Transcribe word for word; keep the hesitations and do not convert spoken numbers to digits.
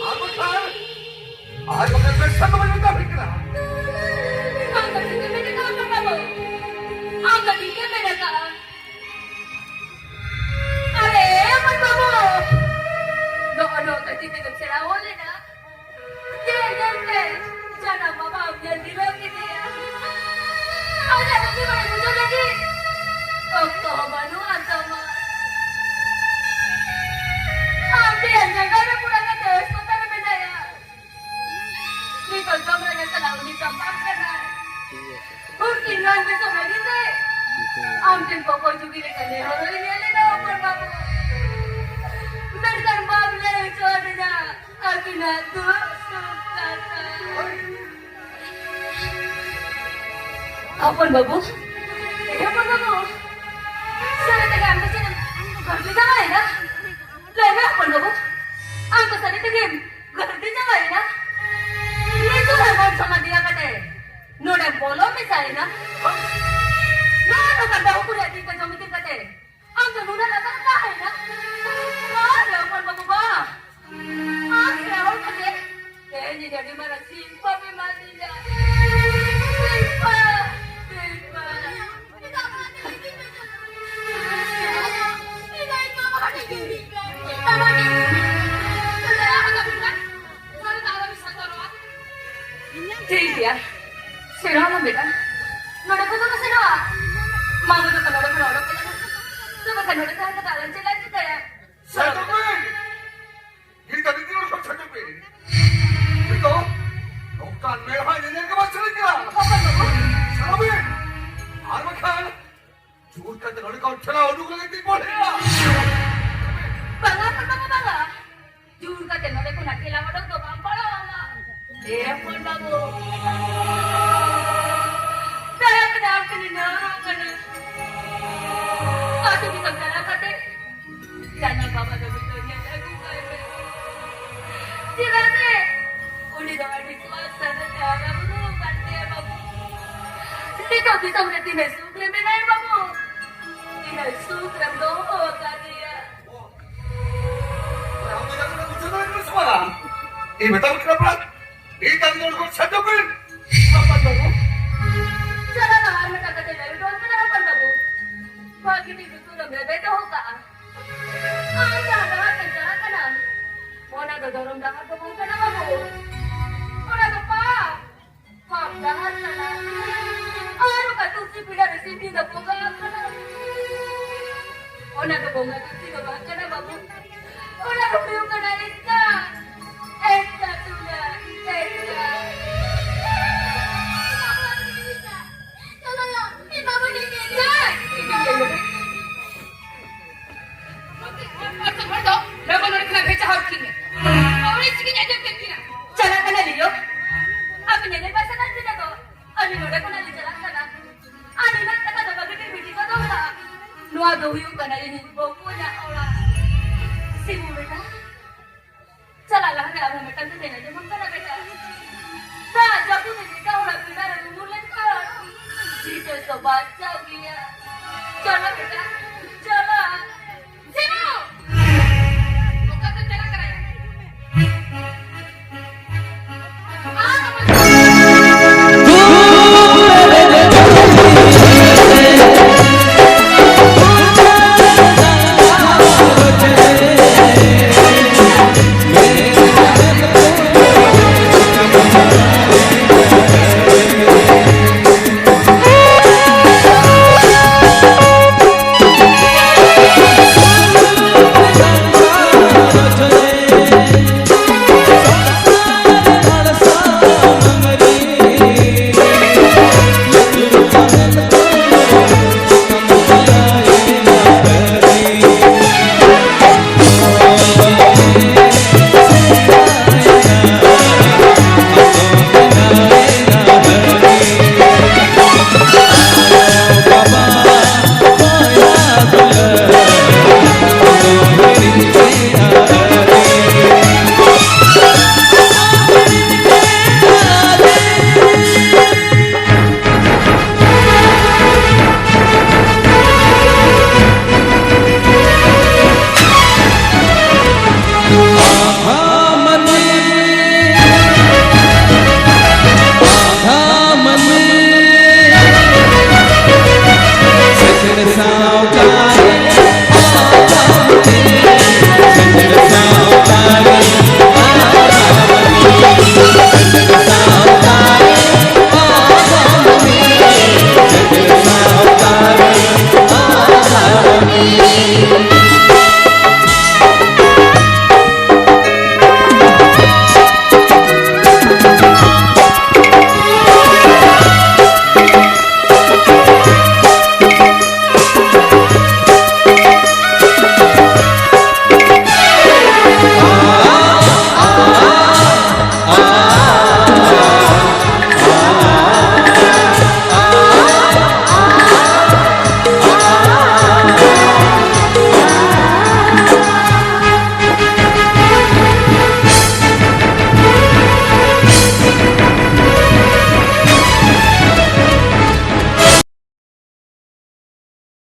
ᱟᱨ ᱵᱟᱠᱷᱟᱱ ᱟᱡ ᱵᱟᱠᱷᱟᱱ ᱵᱮᱥ ᱥᱟᱱ ᱫᱚ ᱵᱟᱹᱧ ᱢᱮᱛᱟ ᱯᱮ ᱠᱟᱱᱟ᱾ ᱟᱢ ᱫᱚ ᱴᱷᱤᱠ ᱜᱮᱢ ᱢᱮᱱ ᱟᱠᱟᱫᱼᱟ, ᱵᱟᱹᱵᱩ᱾ ᱟᱢ ᱫᱚ ᱴᱷᱤᱠ ᱜᱮᱢ ᱢᱮᱱ ᱟᱠᱟᱫᱼᱟ᱾ ᱟᱨᱮ, ᱢᱟᱹᱭ ᱵᱟᱹᱵᱩ, ᱱᱚᱜᱼᱚ ᱱᱚᱝᱠᱟ ᱪᱤᱠᱟᱹᱛᱮᱢ ᱥᱮᱬᱟ ᱦᱚᱲ ᱞᱮᱱᱟ? ᱧᱮᱞ ᱧᱮᱞ ᱛᱮ ᱡᱟᱱᱟᱢ ᱵᱟᱵᱟᱢ ᱧᱮᱞ ᱜᱤᱨᱟᱹᱣ ᱠᱮᱫᱮᱭᱟ᱾ ᱟᱡᱟᱜ ᱵᱩᱜᱤ ᱵᱟᱹᱲᱤᱡ ᱵᱩᱡᱷᱟᱹᱣ ᱞᱟᱹᱜᱤᱫ ᱚᱠᱛᱚ ᱦᱚᱸ ᱵᱟᱹᱱᱩᱜ ᱟᱱ ᱛᱟᱢᱟ᱾ ᱟᱢ ᱛᱮᱭᱟᱝ ᱡᱟᱸᱜᱟ ᱨᱮ ᱯᱩᱨᱟᱹ ᱠᱟᱛᱮ ᱦᱟᱥᱯᱟᱛᱟᱞ ᱨᱮ ᱢᱮᱱᱟᱭᱟ᱾ ᱱᱤᱛᱚᱜ ᱡᱚᱢ ᱨᱮᱜᱮ ᱥᱟᱞᱟᱜ ᱩᱱᱤ ᱪᱟᱢᱯᱟᱜ ᱠᱟᱱᱟᱭ᱾ ᱩᱱᱠᱤᱱ ᱨᱟᱱ ᱵᱮᱥᱚᱜ ᱞᱟᱹᱜᱤᱫ ᱛᱮ ᱟᱢ ᱴᱷᱮᱱ ᱠᱚᱠᱚᱭ ᱡᱩᱜᱤ ᱞᱮᱠᱟ ᱱᱮᱦᱚᱨ ᱤᱧ ᱧᱮᱞ ᱮᱫᱟ, ᱦᱚᱯᱚᱱ ᱵᱟᱹᱵᱩ᱾ ᱢᱮᱱᱠᱷᱟᱱ ᱵᱟᱢ ᱞᱟᱹᱭ ᱦᱚᱪᱚ ᱟᱹᱫᱤᱧᱟ ᱟᱹᱠᱤᱱᱟᱜ ᱫᱩᱠ ᱥᱩᱠ ᱠᱟᱛᱷᱟ᱾ ᱦᱚᱯᱚᱱ ᱵᱟᱹᱵᱩ, ᱮ ᱦᱚᱯᱚᱱ ᱵᱟᱹᱵᱩ, ᱥᱟᱹᱨᱤ ᱛᱮᱜᱮ ᱟᱢ ᱫᱚ ᱪᱮᱫ ᱮᱢ ᱜᱷᱟᱹᱨᱫᱤ ᱡᱟᱶᱟᱭᱮᱱᱟ? ᱞᱟᱹᱭ ᱢᱮ ᱦᱚᱯᱚᱱ ᱵᱟᱹᱵᱩ, ᱟᱢ ᱫᱚ ᱥᱟᱹᱨᱤ ᱛᱮᱜᱮᱢ ᱜᱷᱟᱹᱨᱫᱤ ᱡᱟᱶᱟᱭᱮᱱᱟ? ᱱᱤᱛᱚᱜ ᱦᱚᱸ ᱵᱟᱢ ᱥᱚᱢᱟᱫᱷᱤ ᱟᱠᱟᱱᱟ? ᱱᱚᱰᱮ ᱵᱚᱞᱚ ᱢᱮᱥᱟᱭᱮᱱᱟ? ᱱᱚᱣᱟ ᱱᱚᱝᱠᱟᱱ ᱵᱟᱹᱦᱩ ᱠᱩᱲᱤᱭᱟᱜ ᱛᱤ ᱛᱮ ᱡᱚᱢ ᱤᱫᱤ ᱠᱟᱛᱮ ᱟᱢ ᱫᱚ ᱱᱩᱱᱟᱹᱜ ᱞᱟᱛᱟᱨ ᱛᱟᱦᱮᱸᱭᱮᱱᱟ? ᱵᱟᱝ ᱨᱮ ᱦᱚᱯᱚᱱ ᱵᱟᱹᱵᱩ, ᱵᱟᱝ᱾ ᱟᱢ ᱥᱮᱬᱟ ᱦᱚᱲ ᱠᱟᱛᱮ ᱛᱮᱦᱮᱧ ᱤᱧ ᱟᱹᱰᱤ ᱢᱟᱨᱟᱝ ᱥᱤᱨᱯᱟᱹᱢ ᱮᱢᱟᱫᱤᱧᱟ᱾ ᱭᱟ, ᱥᱮᱱᱚᱜ ᱟᱞᱟᱝ ᱵᱮᱴᱟ᱾ ᱱᱚᱰᱮ ᱠᱷᱚᱱ ᱫᱚ ᱥᱮᱱᱚᱜᱼᱟ᱾ ᱢᱟ ᱵᱟᱹᱵᱩ ᱛᱟᱠᱚ ᱱᱚᱰᱮ ᱠᱷᱚᱱ ᱚᱰᱚᱠ ᱠᱟᱱᱟ᱾ ᱛᱚᱵᱮ ᱠᱷᱟᱱ ᱱᱚᱰᱮ ᱛᱟᱦᱮᱸ ᱠᱟᱛᱮ ᱟᱞᱟᱝ ᱪᱮᱫ ᱞᱟᱝ ᱪᱤᱠᱟᱹᱭᱟ? ᱥᱮᱛᱚ ᱠᱚ! ᱜᱤᱫᱟᱹᱨ ᱜᱤᱫᱟᱹᱨ ᱠᱚ ᱪᱷᱟᱹᱴᱩ ᱯᱮ᱾ ᱱᱤᱛᱚᱜ ᱱᱚᱝᱠᱟᱱ ᱢᱮᱫᱦᱟ ᱧᱮᱧᱮᱞ ᱜᱮ ᱵᱟᱝ ᱥᱟᱱᱟᱧ ᱠᱟᱱᱟ᱾ ᱦᱚᱯᱚᱱ ᱵᱟᱹᱵᱩ᱾ ᱥᱮᱱᱚᱜ ᱢᱮ᱾ ᱟᱨ ᱵᱟᱠᱷᱟᱱ ᱡᱳᱨ ᱠᱟᱛᱮ ᱱᱚᱰᱮ ᱠᱷᱚᱱ ᱴᱷᱮᱞᱟᱣ ᱩᱰᱩᱠ ᱞᱟᱹᱜᱤᱫ ᱛᱤᱧ ᱵᱚᱲᱦᱮᱭᱟ᱾ ᱵᱟᱝᱟ, ᱦᱚᱯᱚᱱ ᱵᱟᱹᱵᱩ, ᱵᱟᱝᱟ᱾ ᱡᱳᱨ ᱠᱟᱛᱮ ᱱᱚᱰᱮ ᱠᱷᱚᱱᱟᱜ ᱴᱷᱮᱞᱟᱣ ᱩᱰᱩᱠ ᱫᱚ ᱵᱟᱝ ᱯᱟᱲᱟᱣ ᱟᱢᱟ᱾ ᱮ ᱦᱚᱯᱚᱱ ᱵᱟᱹᱵᱩ᱾ ᱫᱟᱭᱟ ᱠᱟᱛᱮ ᱟᱢ ᱴᱷᱮᱱᱤᱧ ᱱᱮᱦᱚᱨᱚᱜ ᱠᱟᱱᱟ᱾ ᱟᱹᱛᱩ ᱫᱤᱥᱚᱢ ᱪᱟᱞᱟᱣ ᱠᱟᱛᱮ ᱡᱟᱱᱟᱢ ᱵᱟᱵᱟ ᱫᱚ ᱢᱤᱫ ᱫᱚ ᱧᱮᱞ ᱟᱹᱜᱩ ᱠᱟᱭ ᱢᱮ᱾ ᱪᱮᱫᱟᱜ ᱥᱮ ᱩᱱᱤ ᱫᱚ ᱟᱹᱰᱤ ᱥᱚᱦᱟᱫ ᱥᱟᱫᱟ ᱛᱮ ᱦᱟᱨᱟ ᱵᱩᱨᱩ ᱟᱠᱟᱱ ᱛᱟᱭᱟ ᱵᱟᱹᱵᱩ᱾ ᱱᱤᱛᱚᱜ ᱫᱤᱥᱚᱢ ᱨᱮ ᱛᱤᱱᱟᱹᱜ ᱥᱩᱠ ᱨᱮ ᱢᱮᱱᱟᱭᱟ ᱵᱟᱹᱵᱩ, ᱛᱤᱱᱟᱹᱜ ᱥᱩᱠ ᱨᱮᱢ ᱫᱚᱦᱚ ᱟᱠᱟᱫᱮᱭᱟ᱾ ᱤᱧ ᱢᱮᱛᱟᱢ ᱠᱟᱱᱟ ᱯᱟᱲᱟ, ᱤᱧ ᱛᱟᱞ ᱱᱚᱰᱮ ᱠᱷᱚᱱ ᱥᱟᱰᱮ ᱯᱮ᱾ ᱦᱚᱯᱚᱱ ᱵᱟᱹᱵᱩ, ᱪᱟᱞᱟᱜ ᱞᱟᱦᱟ ᱢᱤᱫᱴᱟᱝ ᱠᱟᱛᱷᱟ ᱞᱟᱹᱭ ᱦᱚᱴᱚ ᱟᱢ ᱠᱟᱱᱟ ᱦᱚᱯᱚᱱ ᱵᱟᱹᱵᱩ᱾ ᱵᱷᱟᱹᱜᱤ ᱴᱷᱤᱠ ᱞᱩᱛᱩᱨ ᱨᱮᱢ ᱨᱮᱵᱮᱫ ᱫᱚᱦᱚ ᱠᱟᱜᱼᱟ᱾ ᱟᱢ ᱡᱟᱦᱟᱸ ᱰᱟᱦᱟᱨ ᱛᱮᱢ ᱪᱟᱞᱟᱜ ᱠᱟᱱᱟ, ᱚᱱᱟ ᱫᱚ ᱫᱷᱚᱨᱚᱢ ᱰᱟᱦᱟᱨ ᱫᱚ ᱵᱟᱝ ᱠᱟᱱᱟ ᱵᱟᱹᱵᱩ᱾ ᱚᱱᱟ ᱫᱚ ᱯᱟᱯ, ᱯᱟᱯ ᱰᱟᱦᱟᱨ ᱠᱟᱱᱟ᱾ ᱟᱨ ᱚᱠᱟ ᱛᱩᱞᱥᱤ ᱯᱤᱸᱰᱟᱹ ᱨᱮ ᱥᱤᱢ ᱫᱚ ᱵᱚᱸᱜᱟ ᱟᱠᱟᱱᱟ᱾ ᱚᱱᱟ ᱫᱚ ᱵᱚᱸᱜᱟ ᱛᱩᱞᱥᱤ ᱫᱚ ᱵᱟᱝ ᱠᱟᱱᱟ ᱵᱟᱹᱵᱩ᱾ ᱚᱱᱟ ᱫᱚ ᱦᱩᱭᱩᱜ ᱠᱟᱱᱟ ᱮᱥᱠᱟ, ᱮᱥᱠᱟ ᱛᱩᱞᱟ, ᱮᱥᱠᱟ᱾ ᱪᱟᱞᱟᱜ ᱞᱟᱝ, ᱤᱧ ᱵᱟᱹᱵᱩ ᱴᱷᱮᱱ ᱧᱮᱞ ᱧᱟᱢ᱾ ᱦᱚᱲ ᱫᱚ ᱞᱚᱜᱚᱱ ᱱᱚᱰᱮ ᱠᱷᱚᱱᱟᱜ ᱵᱷᱮᱡᱟ ᱦᱚᱨ ᱠᱤᱱ ᱢᱮ᱾ ᱟᱹᱣᱲᱤ ᱪᱤᱠᱟᱹᱧ ᱟᱸᱡᱚᱢ ᱠᱮᱫ ᱠᱤᱱᱟ᱾ ᱪᱟᱞᱟᱜ ᱠᱟᱱᱟ ᱞᱤᱭᱳ᱾ ᱟᱯᱮ ᱧᱮᱧᱮᱞ ᱵᱟᱭ ᱥᱟᱱᱟ ᱯᱮ ᱠᱷᱟᱱ ᱫᱚ ᱟᱹᱞᱤᱧ ᱱᱚᱰᱮ ᱠᱷᱚᱱᱟᱜ ᱞᱤᱧ ᱪᱟᱞᱟᱜ ᱠᱟᱱᱟ᱾ ᱟᱨ ᱱᱤᱱᱟᱹᱜ ᱴᱟᱠᱟ ᱫᱚ ᱵᱟᱹᱜᱤ ᱴᱷᱮᱱ ᱵᱤᱴᱤ ᱠᱚ ᱫᱚᱦᱚ ᱠᱟᱜᱼᱟ᱾ ᱱᱚᱣᱟ ᱫᱚ ᱦᱩᱭᱩᱜ ᱠᱟᱱᱟ ᱤᱧᱤᱡ ᱵᱟᱹᱵᱩ ᱟᱜ ᱚᱲᱟᱜ᱾ ᱥᱤᱵᱩ ᱵᱮᱴᱟ, ᱪᱟᱞᱟᱜ ᱞᱟᱦᱟᱨᱮ ᱟᱨᱦᱚᱸ ᱢᱤᱫᱴᱟᱝ ᱠᱟᱛᱷᱟᱧ ᱟᱸᱡᱚᱢᱟᱢ ᱠᱟᱱᱟ ᱵᱮᱴᱟ᱾ ᱫᱟᱜ ᱡᱟᱹᱯᱩᱫ ᱨᱮ ᱪᱮᱠᱟ ᱚᱲᱟᱜ ᱵᱮᱲᱟ ᱨᱮ ᱩᱢᱩᱞ ᱞᱮᱱᱠᱷᱟᱱ ᱡᱤᱣᱤ ᱫᱚ ᱵᱟᱧᱪᱟᱣ ᱜᱮᱭᱟ᱾ ᱪᱚᱞᱚ ᱵᱮᱴᱟ,